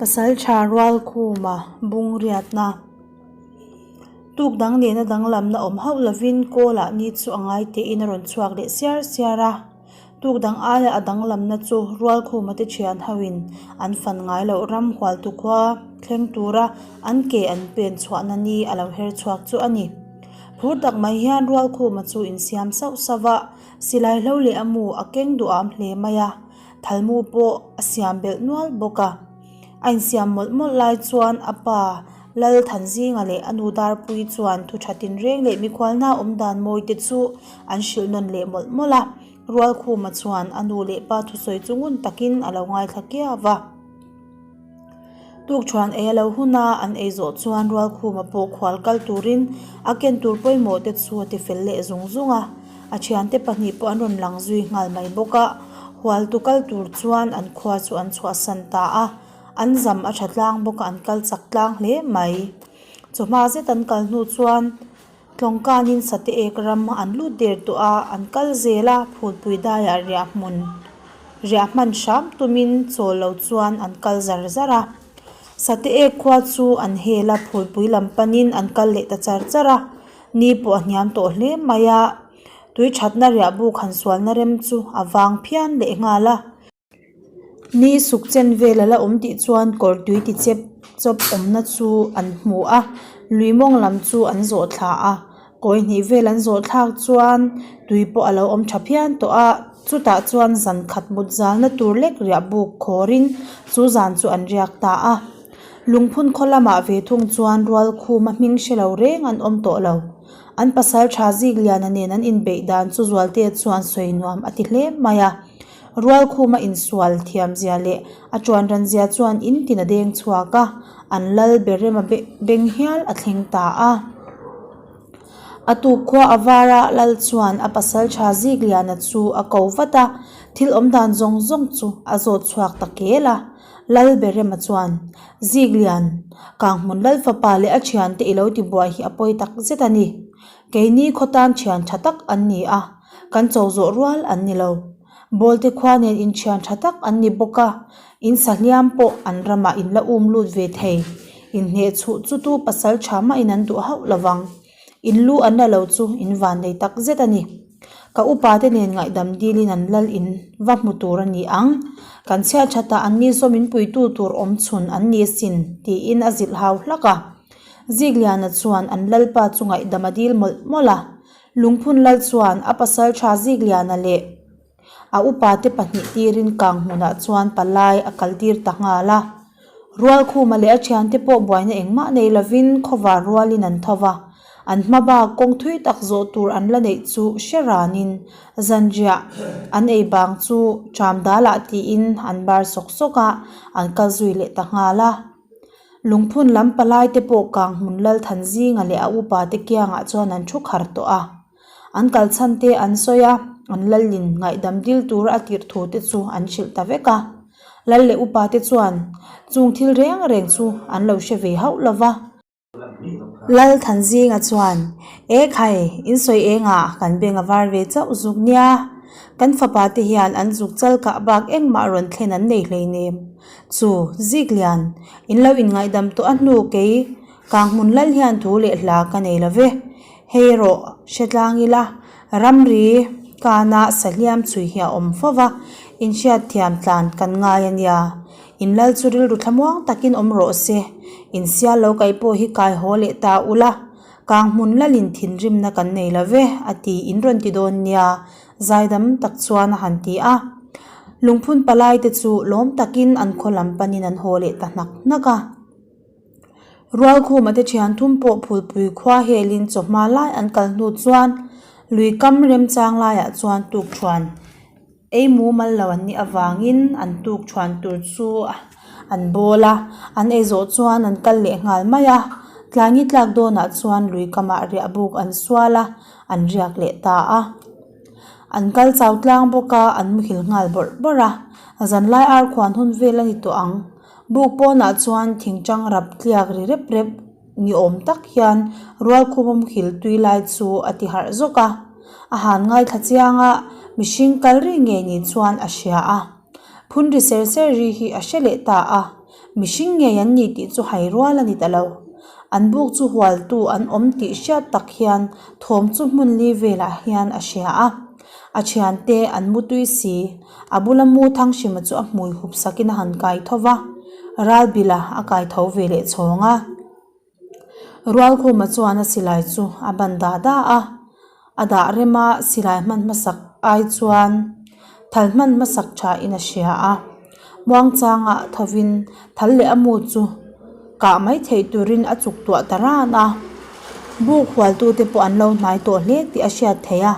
Pasaltha Rualkhuma bungriatna tuk dang nena danglamna awm hauh lovin kawlah ni chu a ngai tein a rawn chhuak leh siar siar a. Tuk dang aia a danglamna chu Rualkhuma te thian hoin an fan ngai loh ram hualtu khua thleng tura an ke an pen chhuahna ni a lo her chhuak chu a ni. Phur tak mai hian Rualkhuma chu insiam sauh sauh a, silai hlo leh a mu a keng duham hle mai a, thalmu pawh a siam belh nual bawk a. A insiam mawlh mawlh lai chuan a pa Lal Thanzinga leh a nu Darpuii chuan thu tha tinreng leh mikhualna awm dan mawi te chu an hrilh nawn leh mawlh mawlh a. Rualkhuma chuan a nu leh pa thusawi chu ngun takin a lo ngaithla kiau a. Tukṭhuan ei a lo hun a, an ei zawh chuan Rualkhuma pawh khual kal turin a ken tur pawimawh te chu a ti fel leh zung zung a. A thiante pahnih pawh an rawn lang zui nghal mai bawk a, hualtu kal tur chuan an khua chu an chhuahsan ta a. An zam a tha tlang bawk a, an kal chak tlang hle mai. Chawhma zet an kal hnu chuan tlawngkanin sate ek ram an lut der tawh a, an kal zel a, phulpui daiah riah hmun riah hman hram tumin chawl lo chuan an kal zar zar a. Sate ek khua chu an hel a, phulpui lam panin an kal leh ta char char a, ni pawh a hniam tawh hle mai a, tui thatna riah buk han sualna rem chu a vang phian leh nghal a. Ni suk chen vel a la awm tih chuan kawr tui ti chep chawp awmna chu an hmu a lui mawng lam chu an zawh thla a kawi hnih vel an zawh thlak chuan tui pawh a lo awm tha phian tawh a chutah chuan zan khat mut zalna tur lek riah buk khawr in chu zan chu an riak ta a lungphun khaw lamah ve thung chuan rual khum a hming hre lo reng an awm tawh lo an pasal tha zik liana nen an inbeih dan chu Zualtea chuan sawi nuam a ti hle mai a. Rualkhuma insual thiamzia leh a tuanranzia chuan in tin a deng chhuak a, an lal ber rema beng hial a thleng ta a. A tuk khua a var a, lal chuan a pasal tha Zikliana chu a ko vat a, thil awm dan zawng zawng chu a zawt chhuak ta kel a. Lal ber rema chuan, Ziklian, Kanghmun lal fapa leh a thiante i lo ti buai hi a pawi tak zet a ni. Keini khaw tan thian tha tak an ni a. Kan cho zawh rual an ni lo. Bawlte khua nen inthian tha tak an ni bawk a, in sahliam pawh an ramah in la um lut ve thei. Inhneh chhuh chu tu pasal tha mahin an duh hauh lo vang. In lu an la lo chu in van nei tak zet a ni. Ka upa te nen ngaihdam dilin an lal in va hmu tur a ni ang. Kan chhiat thatah an ni zawm in puitu tur awm chhun an ni asin, tiin a zilh hau hlak a. Zikliana chuan an lalpa chu ngaihdam a dil mawlh mawlh a. Lungphun lal chuan a pasal tha Zikliana leh a upate pahnih tirin kang hmunah chuan palai a kal tir ta nghal a. Rualkhuma leh a thiante pawh buaina engmah nei lovin khawvar rualin an tho va, an hma bak kawng thui tak zawh tur an la neih chu hre ranin zanriah an ei bang chu ṭam dalah tiin an bar sawk sawk a, an kal zui leh ta nghal a. Lungphun lam palai te pawh kang hmun lal than zinga leh a upa te kiangah chuan an thu khar tawh a. An kal chhan te an sawi a, an lalin ngaihdam dil tura a tirh thu te chu an hrilh ta vek a. Lal leh upa te chuan chung thil reng reng chu an lo hre ve hauh lo va. Lal Thanzinga chuan, E khai, in sawi engah kan beng a var ve chauh zuk nia. Kan fapa te hian an zuk chal kah bak engmah rawn thlen an nei hleinem. Chu, Ziklian, in lo inngaihdam tawh a hnu kei Kanghmun lal hian thu leh hla ka nei lo ve. Hei erawh hre tlang ila, ramri kana sahliam chhui hi a awm fo va, inhriatthiam tlan kan ngai a nia. In lal chu rilru thlamuang takin awm rawh se, in sial lo kaih pawh hi kai haw leh ta ula, Kanghmun lalin thinrimna kan nei lo ve, a ti in rawn ti dawn nia, zaidam tak chuan a han ti a. Lungphun palai te chu lawm takin an khaw lam panin an haw leh ta hnak hnak a. Rualkhuma te thian thum pawh phulpui khua helin chawhma lai an kal hnu chuan lui kam remchang laiah chuan tukthuan ei mumal lo an nih avangin an tukthuan tur chu an bawl a, an ei zawh chuan an kal leh nghal mai a. Tlaini tlak dawnah chuan lui kamah riah buk an sual a, an riak leh ta a. An kal chau tlang bawk a, an muhil nghal bawrh bawrh a. Zanlai ar khuan hun vel a ni tawh ang. Buk pawnah chuan thingtang rap tliak ri rep rep ni awm tak hian rualkhuma muhil tui lai chu a ti harh zawk a. A han ngaithla chiang a, mihring kal ri ngei ni chuan a hria a. Phun ri ser ser ri hi a hre leh ta a. Mihring ngei an ni tih chu hai rual a ni ta lo. An buk chu hualtu an awm tih hriat tak hian thawm chu hmun li velah hian a hria a. A thiante an mu tui si. A bula mu Thanghrima chu a hmui hup sakin a han kai tho va, Ralbila a kai tho ve leh chhawng a. Rualkhuma chuan a silai chu a ban dah dah a, a dah rem a silai hman hmasak ai chuan thal hman hmasak tha in a hria a, muangchanga thovin thal leh a mu chu kah mai theih turin a chuk tuah ta ran a, buk hualtute pawh an lo hnai tawh hle tih a hriat theih a,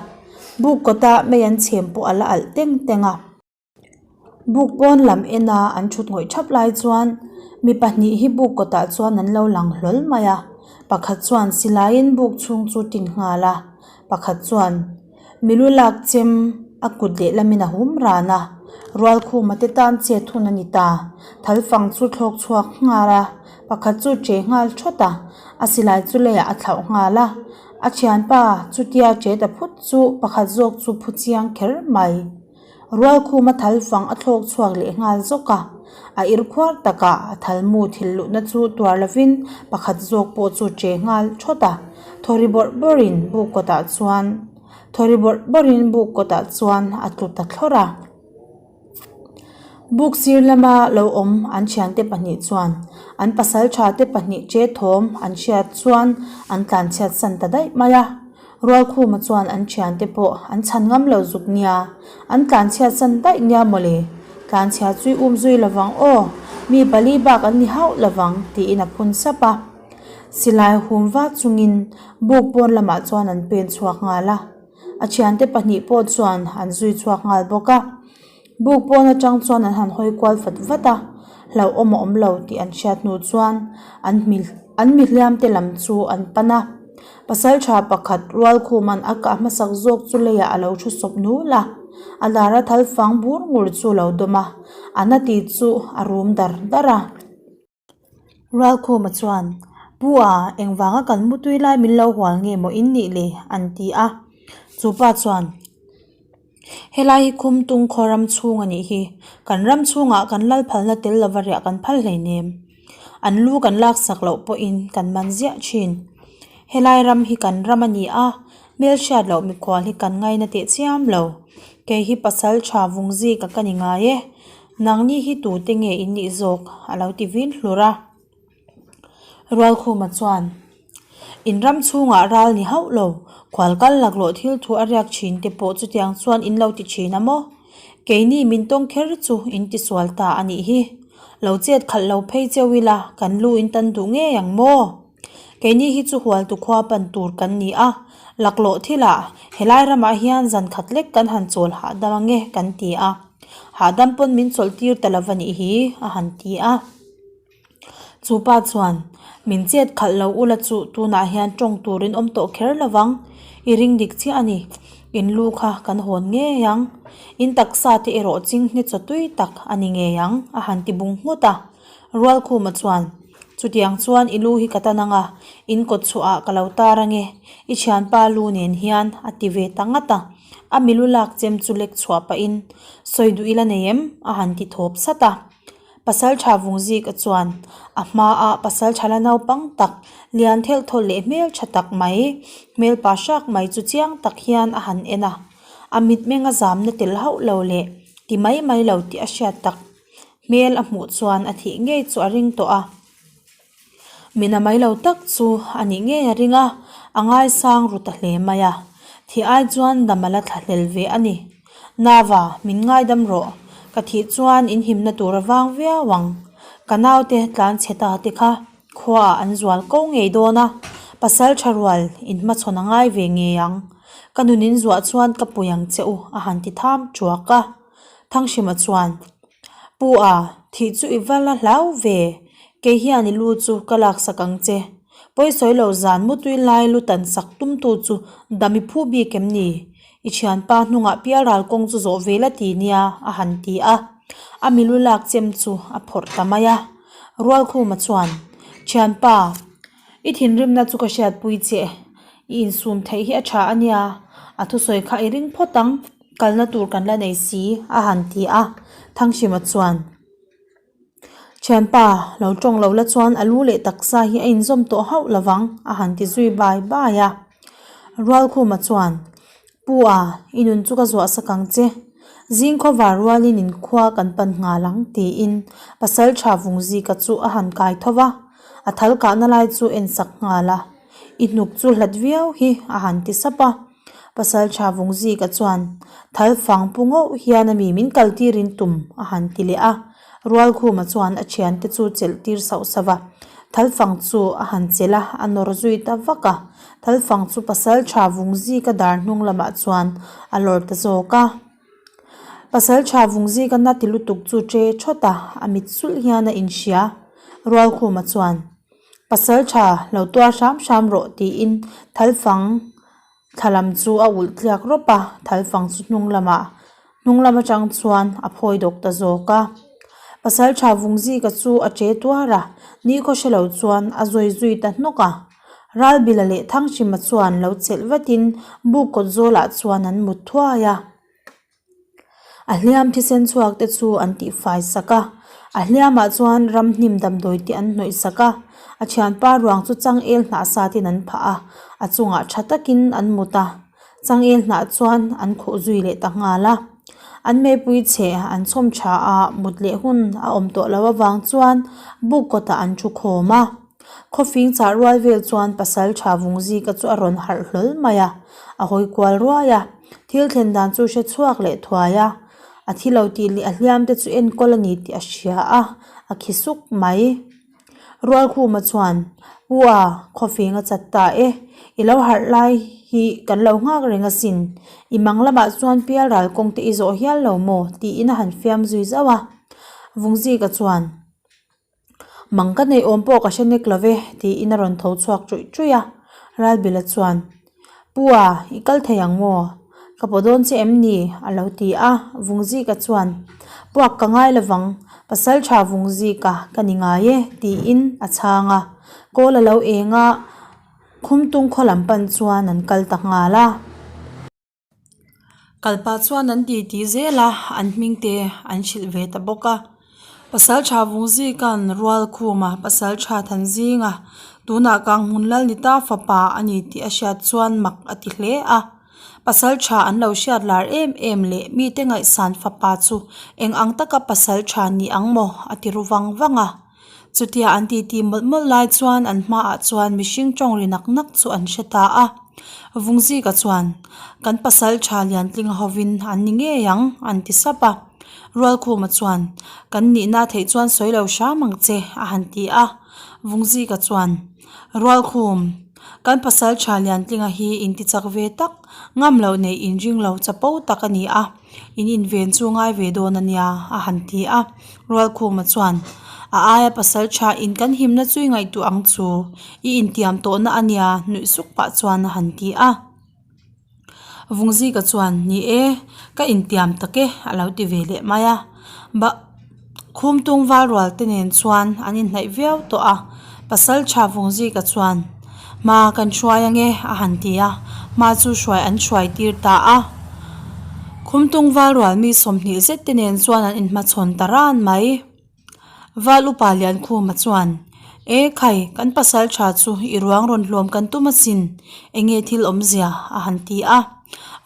buk kawta mei an chhem pawh a la alh teng teng a. Buk pawn lam en a an thut ngawih thap lai chuan mi pahnih hi buk kawtah chuan an lo lang hlawl mai a pakhat chuan silaiin buk chhung chu tin nghal a pakhat chuan milu lak chem a kut lehlamin a hum ran a rualkhuma te tan chet hun a ni ta thal fang chu thlawk chhuak nghal a pakhat chu che nghal thawt a a silai chu leiah a thlauh nghal a a thianpa chutia che ta phut chu pakhat zawk chu phu chiang kher mai. Rualkhuma thal fang a thlawk chhuak leh nghal zawk a, a ir khuar takah a thal mu thil luhna chu tuar lovin pakhat zawk pawh chu che nghal thawt a, thaw ri bawrh bawrhin buk kawtah chuan thaw ri bawrh bawrhin buk kawtah chuan a tlu ta thlawrh a. Buk sir lama lo awm an thiante pahnih chuan an pasal tha te pahnih che thawm an hriat chuan an tlanchhiat san ta daih mai a. Rualkhuma chuan an thiante pawh an chhan ngam lo zuk nia, an tlanchhiat san daih nia mawle, tlanchhia chui um zui lovang aw, mi pali bak an ni hauh lovang tiin a phun sap a. Silai hum va chungin buk pawn lamah chuan an pen chhuak nghal a, a thiante pahnih pawh chuan an zui chhuak nghal bawk a. Buk pawn atang chuan an han hawi kual vat vat a, hlauhawm a awm lo tih an hriat hnu chuan an hmi an mihliam te lam chu an pan a. Pasaltha pakhat Rualkhuma'n a kah hmasak zawk chu leiah a lo thu sawp nul a, a dar a thal fang bur ngur chu a lo dawm a, a na tih chu a rum dar dar a. Rualkhuma chuan, Pu a, engvanga kan mutui lai min lo hual nge maw in nih le? an ti a. Chu pa chuan, Helai hi Khumtung khaw ram chhung a nih hi. Kan ram chhungah kan lal phalna tel lova riah kan phal hleinem. An lu kan laksak loh pawhin kan man ziah thin. Helai ram hi kan ram a ni a, hmelhriat loh mikhual hi kan ngaina teh chiam lo. Kei hi pasal tha vungzika ka ni ngai e. Nangni hi tute nge in nih zawk? a lo ti vin hlur a. Rualkhuma chuan, In ram chhungah ral ni hauh lo, khual kal laklawh thil thu a riak thin te pawh chutiang chuan in lo ti thin a maw? Keini min tawng kher chu in ti sual ta a nih hi. Lo chet khalh lo phei cheu ila kan lu in tan duh ngei ang maw? Keini hi chu hualtu khua pan tur kan ni a, laklawh thilah helai ramah hian zan khat lek kan han chawl hahdam ange kan ti a. Hahdam pawn min chawlh tir ta lova nih hi a han ti a. Chu pa chuan, Min chet khalh lo ula chu tunah hian tawng turin awm tawh kher lovang, i ring dik chiah a ni. In lu kha kan hawn ngei ang. In taksa te erawh chinghne chaw tui tak a ni ngei ang a han ti bung nghut a. Rualkhuma chuan, Chutiang chuan i lu hi ka tan ang a, in kawt chhuahah ka lo tar ange, i thianpa lu nen hian a ti ve ta ngat a. A milu lak chem chu lek chhuah pahin, Sawi duh ila nei em? a han ti thawp sat a. Pasaltha Vungzika chuan a hmaa pasaltha la naupang tak, lian thelh thawlh leh hmeltha tak mai, hmelpa hrak mai chu chiang tak hian a han en a. A mitmeng a zamna tel hauh lo leh ti mai mai lo tih a hriat tak. Hmel a hmuh chuan a thih ngei chu a ring tawh a. Mina mai lo tak chu a nih ngei a ring a, a ngaisang ru ta hle mai a. Thih ai chuan dam a la thla hlel ve a ni. Nava, min ngaidam rawh. Ka thih chuan in himna tur a vang viau ang. Ka naute tlan chhe ta te kha khuaah an zual ko ngei dawn a, pasal tha rual in hmachhawn a ngai ve ngei ang. Ka nun in zuah chuan ka pui ang che u a han ti tham tuak a. Thanghrima chuan, Pu a, thih chu i va la hlau ve, kei hian i lu chu ka laksak ang che. Pawisawi lo zan mutui lai lu tan sak tumtu chu dam i phu bik em ni? I thianpa hnungah pialral kawng chu zawh ve la ti nia, a han ti a. A milu lak chem chu a phawrh ta mai a. Rualkhuma chuan, Thianpa, I thinrimna chu ka hriatpui che, i insum theih hi a tha a nia, a thusawi kha i ring phawt ang, kalna tur kan la nei si, a han ti a. Thanghrima chuan. Thianpa, lo tawng lo la chuan a lu leh taksa hi a inzawm tawh hauh lovang, a han ti zui bai bai a. Rualkhuma chuan, Pu a, i nun chu ka zuah sak ang che. Zing khawvar rualin inkhua kan pan nghal ang, tiin pasal tha Vungzika chu a han kai tho va. A thal kahna lai chu en sak nghal a, I hnuk chu hlat viau hi, a han ti sap a. Pasal tha Vungzika chuan, Thal fang pu ngauh hian a mi min kal tirin tum, a han ti leh a. Rualkhuma chuan a thiante chu chelh tir sauh sauh a. Thal fang chu a han chelh a, a nawr zui ta vak a. Thal fang chu pasal tha Vungzika dar hnung lamah chuan a lawr ta zawk a. Pasal tha Vungzika na ti lutuk chu che thawt a, a mit sulh hian a inhria. Rualkhuma chuan, Pasal tha, lo tuar hram hram rawh tiin thalfang thla lam chu a ulh tliak rawp a, thalfang chu hnung lamah hnung lam atang chuan a phawi dawk ta zawk a. Pasal tha Vungzika chu a che tuar a, nikhaw hre lo chuan a zawi zui ta hnawk a. Ralbila leh Thanghrima chuan lo chelh vatin buk kawt zawlah chuan an mut thuai a. A hliam thisen chhuak te chu an tihfai sak a, a hliamah chuan ramhnim damdawi te an hnawih sak a, a thianpa ruang chu changel hnah satin an phah a, a chungah tha takin an mut a, changel hnah chuan an khuh zui leh ta nghal a. An meipui chhe an chhawm tha a, mut leh hun a awm tawh loh avang chuan buk kawtah an thu khawm a. Khawfing chah rual vel chuan pasal tha Vungzika chu a rawn harh hlawl mai a, a hawi kual ruai a, thil thlen dan chu hre chhuak leh thuai a, a thi lo tih leh a hliam te chu enkawl a ni tih a hria a, a khi suk mai. Rualkhuma chuan, Pu a, khawfing a chat ta e, i lo harh lai hi kan lo nghak reng asin, i mang lamah chuan pial ral kawng te i zawh hial lo maw? tiin a han fiam zui zauh a. Vungzika chuan. Mang ka neih awm pawh ka hre nek lo ve tiin a rawn tho chhuak ṭuih ṭuih a. Ralbila chuan, Pu a, i kal thei ang maw? Ka pawh dawn che em ni? a lo ti a. Vungzika chuan, Puak ka ngai lovang, pasal ṭha Vungzika ka ni ngai e tiin a chhang a. Kawl a lo eng a, Khumtung khaw lam pan chuan an kal ta nghal a. Kalpah chuan an ti tih zel a, an hming te an hrilh ve ta bawk a. Pasal tha Vungzika'n rual khum a, pasal tha Thanzinga tunah Kanghmun Lalnita fapa a ni tih a hriat chuan mak a ti hle a. Pasal tha an lo hriat lar em em leh mite ngaihsan fapa chu eng ang taka pasal tha ni ang maw a ti ru vang vang a. Chutia an titi mawlh mawlh lai chuan an hmaah chuan mihring tawng ri nak nak chu an hre ta a. Vungzika chuan, Kan pasal tha Liantlinga hovin an ni ngei ang, an ti sap a. Rualkhuma chuan, Kan nihna theih chuan sawi lo hram ang che, a han ti a. Vungzika chuan, Rualkhum, kan pasal tha Liantlinga hi intichak ve tak, ngam loh neih inring lo chapo tak a ni a. In inven chu ngai ve dawn a nia, a han ti a. Rualkhuma chuan, A aia pasal tha in kan himna chu i ngaihtuah ang chu, i intiam tawhna a nia, nuih suk pah chuan a han ti a. Vungzika chuan, Ni e, ka intiam tak e, a lo ti ve leh mai a. Bah. Khumtung val rual te nen chuan an inhnaih viau tawh a, pasal tha Vungzika chuan, Hma kan hruai ange a han ti a, hma chu hruai an hruai tir ta a. Khumtung val rual mi 20 zet te nen chuan an inhmachhawn ta ran mai. Val upa Liankhuma chuan, E khai, kan pasal tha chu i ruang rawn hlawm kan tum asin, enge thil awmzia a han ti a.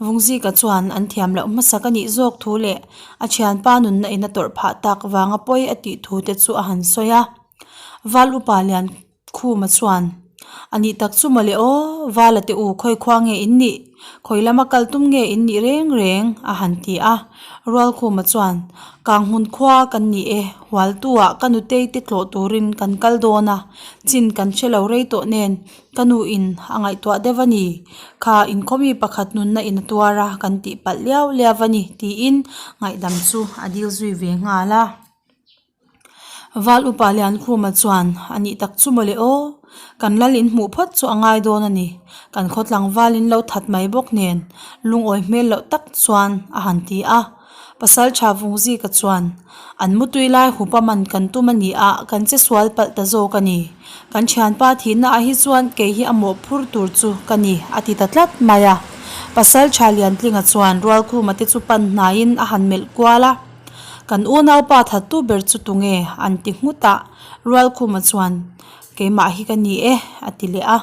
Vungzika chuan an thiam loh hmasak a nih zawk thu leh a thianpa nunna in a tawrh phah tak vanga pawi a tih thu te chu a han sawi a. Val upa Liankhuma chuan, A nih tak chu mawle aw, Vala te u khawi khua nge in nih? Khawi lama kal tum nge in nih reng reng? a han ti a. Rualkhuma chuan, Kanghmun khua kan ni e, Hualtu-ah ka nutei te tlawh turin kan kal dawn a, chin kan hre lo rei tawh nen, Ka nu in a ngaihtuah deuh a ni. Kha inkhawmi pakhat nunna in a tuar a, kan tih palh liau liau a ni, tiin ngaihdam chu a dil zui ve nghal a. Val upa Liankhuma chuan, A nih tak chu mawle aw, kan lal in hmuh phawt chu a ngai dawn a ni. Kan khaw tlangval in lo that mai bawk nen lungawi hmel loh tak chuan a han ti a. Pasal tha Vungzika chuan, An mutui lai hup a man kan tum a ni a, kan che sual palh ta zawk a ni. Kan thianpa thihna ah hi chuan kei hi a mawhphur tur chu ka ni, a ti ta tlat mai a. Pasal tha Liantlinga chuan Rualkhuma te chu pan hnaiin a han melh kual a. Kan unaupa thattu ber chu tunge? an ti nghut a. Rualkhuma chuan, Keimah hi ka ni e, a ti leh a.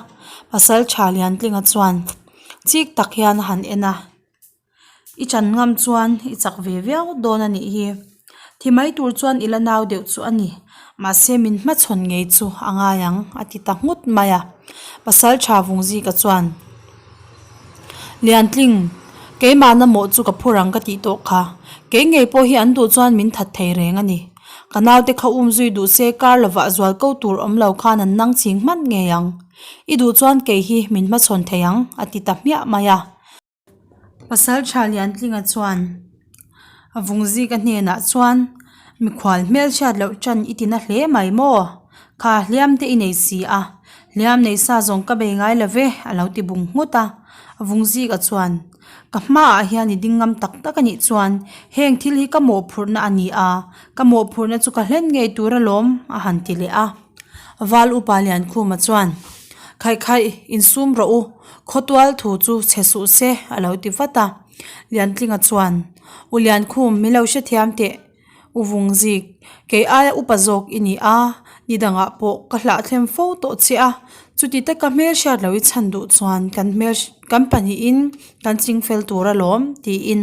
Pasaltha Liantlinga chuan chik tak hian a han en a. I chan ngam chuan i chak ve viau dawn a nih hi. Thi mai tur chuan i la nau deuh chu a ni. Mahse min hmachhawn ngei chu a ngai ang a ti ta nghut mai a. Pasaltha Vungzika chuan, Liantling, keimahna mawh chu ka phur ang ka tih tawh kha. Kei ngei pawh hi an duh chuan min that thei reng a ni. Ka naute kha um zui duh se kar lovah zual ko tur awm lo khan an nang ching hman ngei ang. I duh chuan kei hi min hmachhawn thei ang a ti ta hmiah mai a. Pasaltha Liantlinga chuan Vungzika hnenah chuan mikhual hmelchhiat loh chan i ti na hle mai maw? Kha hliam te i nei si a, hliam nei sa zawng ka bei ngai lo ve a lo ti bung nghut a. Vungzika chuan ka hmaah hian i ding ngam tak tak a nih chuan heng thil hi ka mawhphurhna a ni a, ka mawhphurhna chu ka hlen ngei tur alawm a han ti leh a. Val upa Liankhuma chuan, Khaih khaih, insum rawh u, khawtual thu chu chhe suh se, a lo ti vat a. Liantlinga chuan, U Liankhum, min lo hrethiam teh, U Vungzik, kei aia upa zawk i ni a, ni dangah pawh ka hlahthlem fo tawh che a, chuti taka hmelhriat lo i chhan duh chuan kan hmel kan pahnihin kan chingfel tur alawm, tiin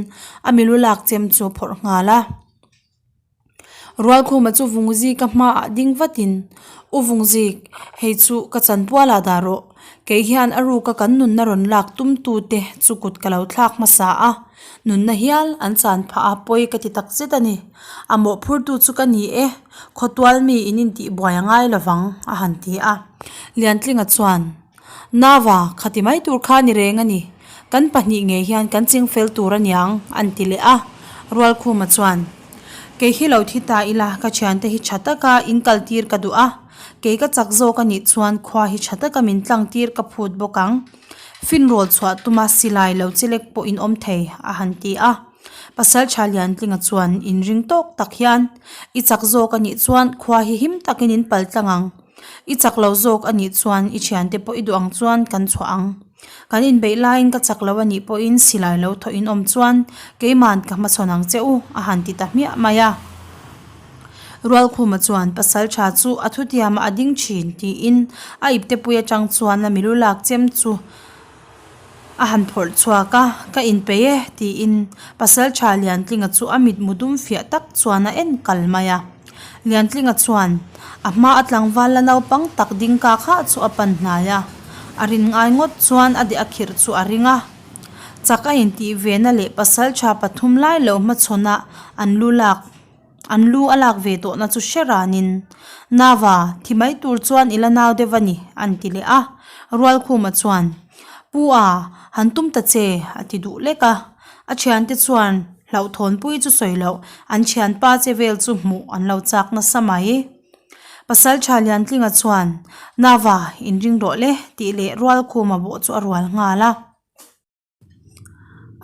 a milu lak chem chu a phawrh nghal a. Rualkhuma chu Vungzika hmaah ding vatin, U Vungzik, hei chu ka chanpualah dah rawh. Kei hian a ruka kan nunna rawn lak tumtute chu kut ka lo thlak hmasa a, nunna hial an chan phah a pawi ka ti tak zet a ni. A mawhphurtu chu ka ni e, khawtual mi in intihbuai a ngai lovang, a han ti a. Liantlinga chuan. Nava, khati mai tur kha ni reng a ni. Kan pahnih ngei hian kan ching fel tur a niang, an ti leh a. Rualkhuma chuan, Kei hi lo thi ta ila, ka thiante hi tha taka in kal tir ka duh a. Kei ka chak zawk a nih chuan khua hi tha taka min tlang tir ka phut bawk ang. Finrawl chhuah tuma silai lo chelek pawh in awm thei, a han ti a. Pasaltha Liantlinga chuan inring tawk tak hian, I chak zawk a nih chuan khua hi him takin in pal tlang ang. I chak lo zawk a nih chuan i thiante pawh i duh ang chuan kan chhuah ang. Kan inbeih laiin ka chak lo a nih pawhin silai lo thawh in awm chuan keiman ka hmachhawn ang che u a han ti ta hmiah mai a. Rualkhuma chuan pasaltha chu a thutiamah a ding thin tiin a iptepui atang chuan a milu lak chem chu A han phawrh chhuak a, Ka inpeih e, tiin Pasalṭha Liantlinga chu a mitmu dum fiah tak chuan a en kal mai a. Liantlinga chuan a hma a tlangval la naupang tak ding ka khah chu a pan hnai a, a rin ngai ngawt chuan a deh a khirh chu a ring a. Chak a intih vena leh Pasalṭha pathum lai lo hmachhawnah an lu lak. An lu a lak ve tawhna chu hre ranin, Nava, thi mai tur chuan i la nau deuh a ni, an ti leh a. Rualkhuma chuan, Pu a, han tum ta che, a ti duh lek a. A thiante chuan hlauhthawnpui chu sawi loh, an thianpa che vel chu hmuh an lo chak nasa mai. Pasaltha Liantlinga chuan, Nava, inring rawh le, tih leh Rualkhuma bawh chu a rual nghal a.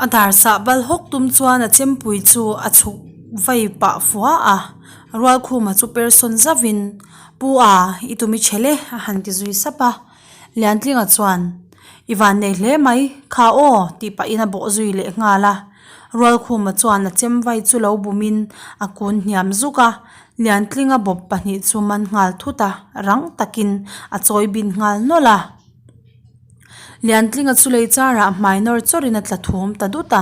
A dar sah bal hawk tum chuan a chempui chu a chhuk vai pah fua a, Rualkhuma chu persawn zauhin, Pu a, i tum i chhel e, a han ti zui sap a. Liantlinga chuan, I vannei hle mai, kha aw, tih pahin a bawh zui leh nghal a. Rualkhuma chuan a chem vai chu lo bumin a kun hniam zuk a, Liantlinga bawp pahnih chu man nghal thut a, rang takin a chawi bin nghal nawlh a. Liantlinga chu lei charah hmai nawr chawrin a tla thum ta dut a.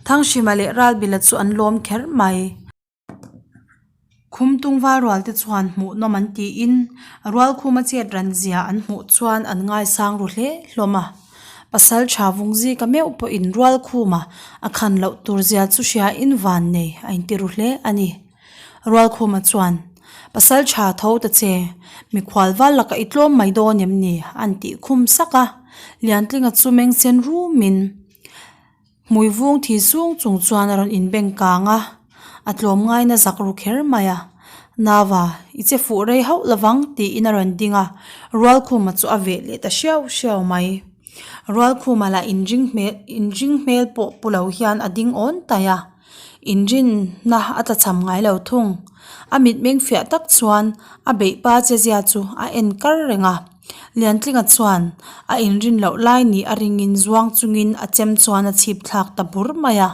Thanghrima leh Ralbila chu an lawm kher mai. Khumtung val rual te chuan hmuh nawm an tiin Rualkhuma chet ran zia an hmuh chuan an ngaisang ru hle hlawm a. Pasal tha Vungzika meuh pawhin Rualkhuma a khan loh tur zia chu hria in van nei a inti ru hle a ni. Rualkhuma chuan, Pasal tha tho ta che, mikhual val lakah i tlawm mai dawn em ni? an tih khum sak a. Liantlinga chu meng sen rumin hmui vung thi sung chung chuan a rawn inbeng kang a, a tlawm ngaina zak ru kher mai a. Nava, i che fuh rei hauh lovang tiin a rawn ding a, Rualkhuma chu a veh leh ta hriau hriau mai. Rualkhuma lah inring hmel inring hmel pawh pu lo hian a ding awn taih a. Inrinna a tlachham ngai lo thung. A mitmeng fiah tak chuan a beih pa che zia chu a en kar reng a. Liantlinga chuan a inrin loh lai nih a ringin zuang chungin a chem chuan a chhip thlak ta bur mai a.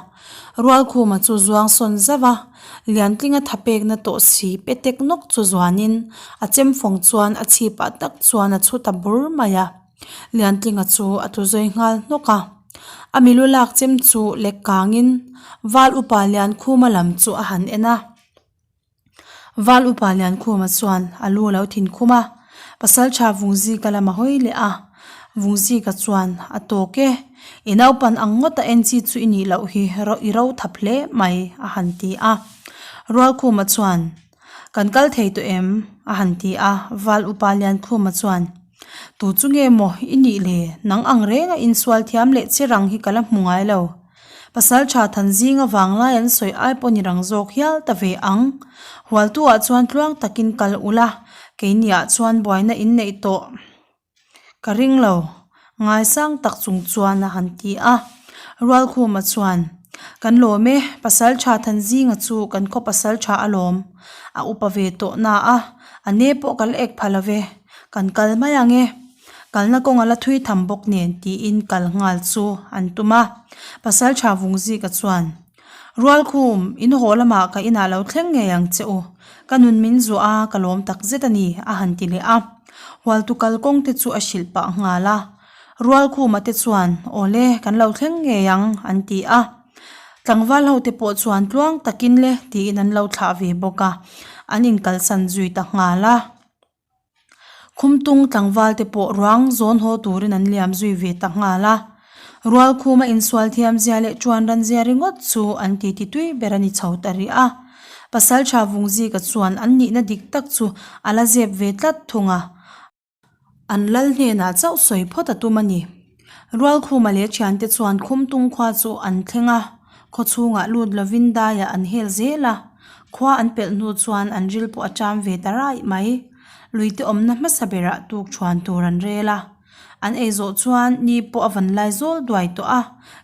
Rualkhuma chu zuang sawn zauh a, Liantlinga thapekna tawh si pe tek nawk chu zuanin a chemfawng chuan a chhipah tak chuan a chhu ta bur mai a. Liantlinga chu a tlu zui nghal hnawk a. A milu lak chem chu lek kangin Val upa Liankhuma lam chu a han en a. Val upa Liankhuma chuan a lu a lo thin khum a, Pasaltha Vungzika lam a hawi leh a, Vungzika chuan a tawk e, i naupan ang ngawt a en chi chu i nih loh hi i ro thap hle mai a han ti a. Rualkhuma chuan Kan kal thei tawh em? a han ti a, Val upa Liankhuma chuan Tu chu nge maw i nih le, nang ang renga insual thiam leh che rang hi ka la hmu ngai lo. Pasal tha than zinga vanglai an sawi ai pawh ni rang zawk hial ta ve ang. Hualtu ah chuan tluang takin kal ula, keini ah chuan buaina in neih tawh ka ring lo, ngaisang tak chung chuan a han ti a. Rualkhuma chuan, Kan lawm e, pasal tha than zinga chu kan khaw pasal tha alawm, a upa ve tawh na a, a ne pawh ka la ek pha lo ve, kan kal mai ang e. Kalna kawng a la thui tham bawk nen tiin kal nghal chu an tum a. Pasaltha Vungzika chuan, Rualkhum, in haw lamah ka inah lo thleng ngei ang che u. Ka nun min zuah a, ka lawm tak zet a ni, a han ti leh a. Hualtu kalkawng te chu a hrilh pah nghal a. Rualkhuma te chuan, Awle, kan lo thleng ngei ang, an ti a. Tlangval ho te pawh chuan tluang takin le tiin an lo thlah ve bawk a. An inkalsan zui ta nghal a. Khumtung tlangval te pawh ruang zawn haw turin an liam zui ve ta nghal a. Rualkhuma insual thiam zia leh chuan ran zia ringawt chu an titi tui ber a ni chho ta rih a. Pasaltha Vungzika chuan an nihna dik tak chu a la zep ve tlat thung a. An lal hnenah chauh sawi phawt a tum a ni. Rualkhuma leh thiante chuan Khumtung khua chu an thleng a, khaw chhungah lut lovin daiah an hel zel a, khua an pelh hnu chuan an ril pawh a ṭam ve ta raih mai. Luite awmna hmasa berah tuk ṭhuan tur an rel a, an ei zawh chuan ni pawh a van lai zawl duai tawh a,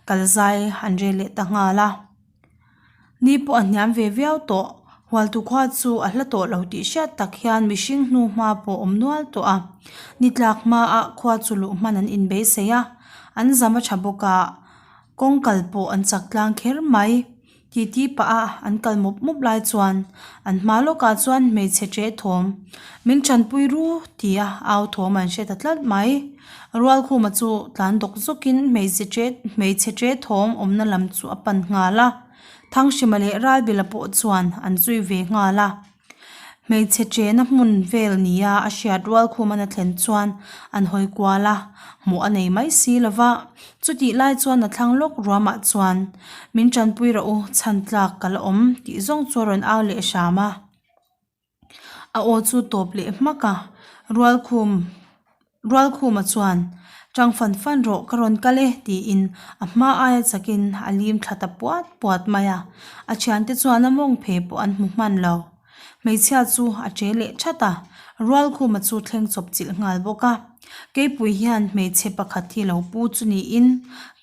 kal zai an rel leh ta nghal a. Ni pawh a hniam ve viau tawh, Hualtu khua chu a hla tawh lo tih hriat tak hian mihring hnu hma pawh awm nual tawh a. Ni tlak hmaah khua chu luh hman an inbeisei a, an zam a tha bawk a, kawng kal pawh an chak tlang kher mai. Titi pah a an kal mup mup lai chuan an hma lawkah chuan hmeichhe ṭe thawm, Min ṭanpui ru tia au thawm an hre ta tlat mai. Rualkhuma chu tlan dawk zawkin hmeichhe ṭe hmeichhe ṭe thawm awmna lam chu a pan nghal a. Thanghrima leh Ralbila pawh chuan an zui ve nghal a. Hmeichhe ṭena hmun vel nia a hriat Rualkhuman a thlen chuan an hawi kual a, hmuh a nei mai si lo va. Chutih lai chuan a thlang lawk ruamah chuan, Min ṭanpui rawh u, chhan tlak ka la awm tih zawng chu a rawn au leh hram a. A aw chu tawp leh hmak a, Rualkhum Rualkhuma chuan, Tang fan fan rawh, ka rawn kal e, tiin a hma aia chakin a lim thla ta puat puat mai a. A thiante chuan a mawng phe pawh an hmu hman lo. Hmeichhia chu a che leh that a, Rualkhuma chu thleng chawp chilh nghal bawk a. Keipui hian hmeichhe pakhat hi lo pu chu niin,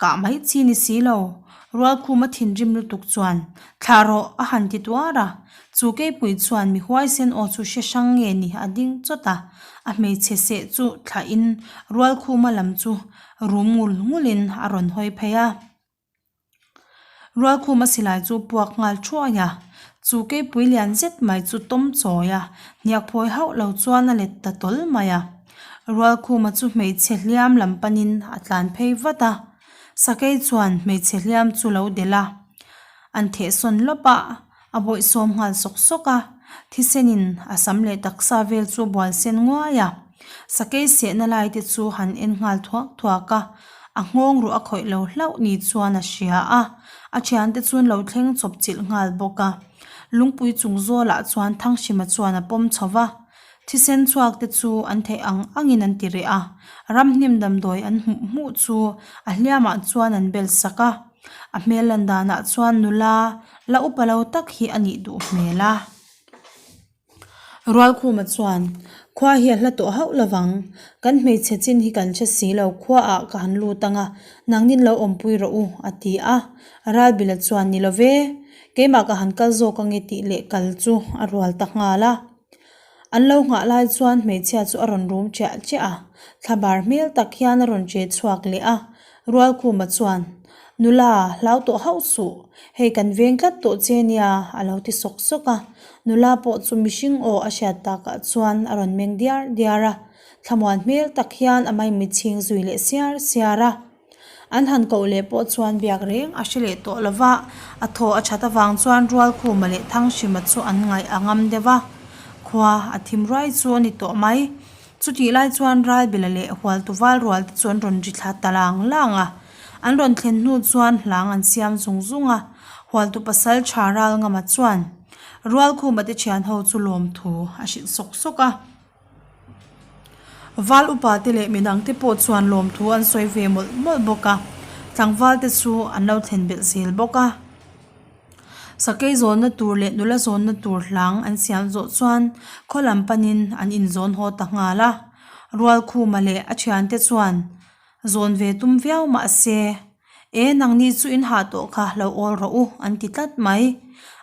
kah mai chi ni si lo. Rualkhuma thinrim lutuk chuan, Thlah rawh, a han ti tuar a. Chu keipui chuan mi huaisen aw chu hre hrang nge ni a ding chawt a, a hmeichhe seh chu thlahin Rualkhuma lam chu rum ngul ngulin a rawn hawi phei a. Rualkhuma silai chu puak nghal thuai a, chu keipui lian zet mai chu tawm chawi a, hniak phawi hauh lo chuan a let ta tawl mai a. Rualkhuma chu hmeichhe hliam lam panin a tlan phei vat a, sakei chuan hmeichhe hliam chu lo delh a, an thehsawn lawp a. A bawihsawm nghal sawk sawk a, thisenin a sam leh taksa vel chu bual sen nguai a. Sakei sehna lai te chu han en nghal thuak thuak a, a nghawng ruh a khawih lo hlauh ni chuan a hria a, a thiante chu an lo thleng chawp chilh nghal bawk a. Lungpui chung zawlah chuan Thanghrima chuan a pawm chho va, thisen chhuak te chu an theih ang angin an ti reh a, ramhnim damdawi an hmuh hmuh chu a hliamah chuan an bel sak a. A hmel lan danah chuan nula la upa lo tak hi a nih duh hmel a. Rualkhuma chuan, Khua hi a hla tawh hauh lovang, kan hmeichhe chin hi kan hre si lo, khuaah ka han lut ang a, nangnin lo awmpui rawh u, a ti a. Ralbila chuan, Ni lo ve, keimah ka han kal zawk ange tih leh kal chu a rual ta nghal a. An lo nghah lai chuan hmeichhia chu a rawn rum chiah chiah a, thlabar hmel tak hian a rawn che chhuak leh a. Rualkhuma chuan, Nula, hlau tawh hauh suh, hei kan veng tlat tawh che nia, a lo ti sawk sawk a. Nula pawh chu mihring aw a hriat takah chuan a rawn meng diar diar a. Thlamuan hmel tak hian a maimit chhing zui leh siar siar a. An han koh leh pawh chuan biak reng a hre leh tawh lo va, a thaw a that avang chuan Rualkhuma leh Thanghrima chu an ngaih a ngam deuh a. Khua a thim ruai chu a ni tawh mai. Chutih lai chuan Ralbila leh Hualtu Valrual te chu an rawn ri thla ta lang lang a. An rawn thlen hnu chuan hlang an siam zung zung a. Hualtu pasal tha Ralngama chuan Rualkhuma te thian ho chu lawmthu a hrilh sawk sawk a. Val upa te leh midang te pawh chuan lawmthu an sawi ve mawlh mawlh bawk a, tlangval te chu an lo thlen belh zel bawk a. Sakei zawnna tur leh nula zawnna tur hlang an siam zawh chuan khaw lam panin an inzawn haw ta nghal a, Rualkhuma leh a thiante chuan zawn ve tum viau mahse E nangni chu in hah tawh kha lo awl rawh u an ti tlat mai.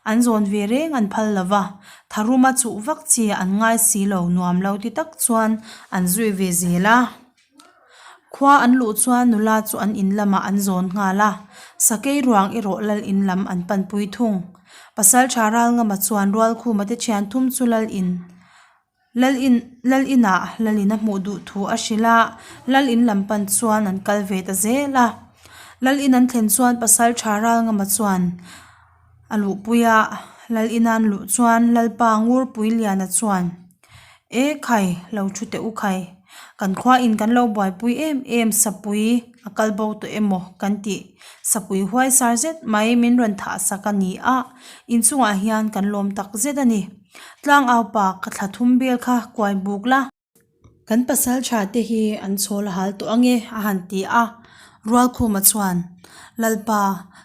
An zawn ve reng an phal lo va, tharuma chuh vak chi an ngai si lo nuam lo ti tak chuan an zui ve zel a. Khua an luh chuan nula chu an in lamah an zawn nghal a, sakei ruang erawh lal in lam an panpui thung. Pasaltha Ralngama chuan Rualkhuma te thian thum chu lal in Lal in Lal inah Lal in a hmuh duh thu a hrilh a, Lal in lam pan chuan an kal ve ta zel a. Lal in an thlen chuan pasal tha Ralngama chuan a luhpui a, Lal ina an luh chuan Lalpa Ngurpuiliana chuan, E khai, lo thu teh u khai, kan khua in kan lo buaipui em em sapui a kal bo tawh emaw kan tih sapui huai sar zet mai min rawn thah sak a ni a, inchungah hian kan lawm tak zet a ni. Tlangau pa ka thla thum bel kha kuai buk la. Kan pasal tha te hi an chhawl a hal tawh ange a han ti a. Rualkhuma chuan, Lalpa,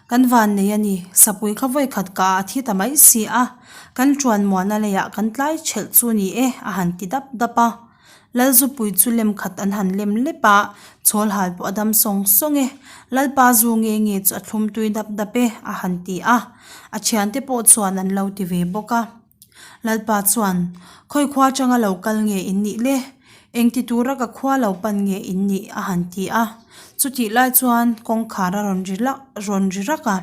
kan van nei a ni, sapui kha vawi khat ka a thi ta mai si a, kan tuan muana leiah kan tlai thelh chu ni e a han ti dap dap a. Lalzupui chu lem khat an han lem lep a, chhawl hal pawh a dam sawng sawng e, Lalpa zu nge nge chu a thlum tui dap dap e a han ti a, a thiante pawh chuan an lo ti ve bawk a. Lalpa chuan, Khawi khua atanga lo kal nge in nih le? Engti tura ka khua lo pan nge in nih? a han ti a. Chutih lai chuan kawngkhar a rawn ri lak rawn ri rak a.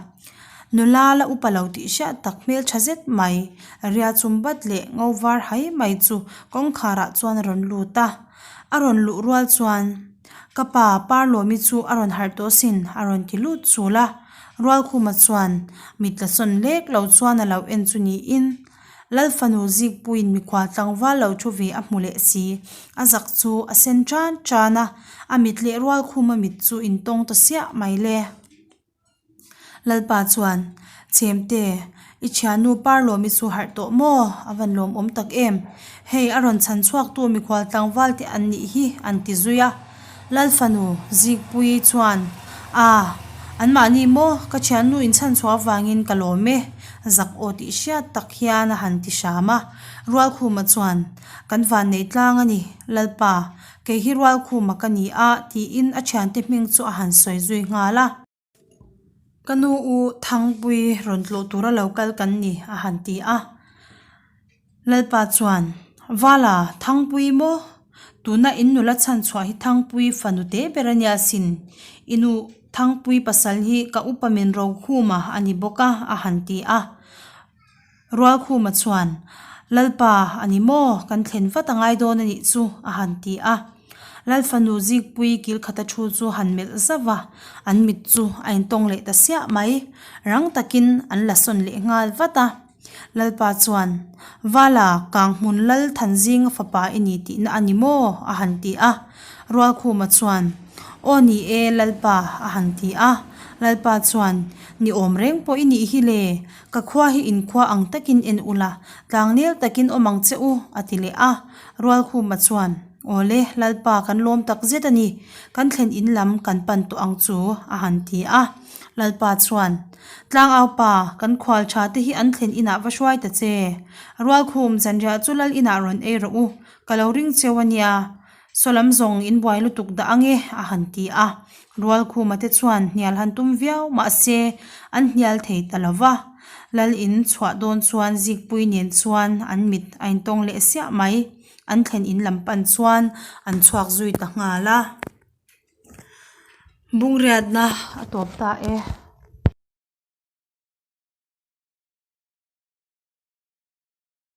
Nula la upa lo tih hriat tak hmel tha zet mai, ria chum bat leh ngo var hai mai chu kawngkhar ah chuan a rawn lut a. A rawn luh rual chuan, Ka pa, Parlawmi chu a rawn harh tawh sin, a rawn ti lut chul a. Rualkhuma chuan mit la sawn lek lo chuan a lo en chu niin, Lalfanu Zikpuiin mikhual tlangval lo thu ve a hmu leh si. A zak chu a sen tan tan a, a mit leh Rualkhuma mit chu intawng ta siah mai le. Lalpa chuan, Chemte, i thiannu Parlawmi chu harh tawh maw? A van lawmawm tak em? Hei, a rawn chhan chhuaktu mikhual tlangval te an nih hi, an ti zui a. Lalfanu Zikpuii chuan, A, anmahni maw? Ka thiannu inchhan chhuah avangin ka lawm e, zak aw tih hriat tak hian a han ti hram a. Rualkhuma chuan, Kan vannei tlang a ni, Lalpa, Kei hi Rualkhuma ka ni a, tiin a thiante hming chu a han sawi zui nghal a. Ka nu u Thangpui rawn tlawh tura lo kal kan ni, a han ti a. Lalpa chuan, Vala, Thangpui maw? Tuna in nula chhan chhuah hi Thangpui fanu te ber a nia sin. I nu Thangpui pasal hi ka upa min Rokhuma a ni bawk a, a han ti a. Rualkhuma chuan, Lalpa, a ni maw? Kan thlen vat a ngai dawn a nih chu, a han ti a. Lalfanu Zikpui kil khata thu chu han melh zauh a, an mit chu a intawng leh ta siah mai. Rang takin an la sawn leh nghal vat a. Lalpa chuan, Vala, Kanghmun Lal Thanzinga fapa i ni tihna a ni maw? a han ti a. Rualkhuma chuan, Aw ni e, Lalpa, a han ti a. Lalpa chuan, Ni awm reng pawh i nih hi le, Ka khua hi in khua ang takin en ula, tlangnel takin awm ang che u, a ti leh a. Rualkhuma chuan, Awle, Lalpa kan lawm tak zet a ni, kan thlen in lam kan pan tawh ang chu, a han ti a. Lalpa chuan, Tlangau pa, kan khual tha te hi an thlen inah va hruai ta che. Rualkhum, zanriah chu lal inah rawn ei rawh u, ka lo ring cheu a nia. Saw lam zawng in buai lutuk dah ange, a han ti a. Rualkhuma te chuan hnial han tum viau mahse an hnial thei ta lo va. Lal in chhuah dawn chuan Zikpui nen chuan an mit a intawng leh siah mai. An thlen in lam pan chuan an chhuak zui ta nghal a. Bungriatna a tawp ta e.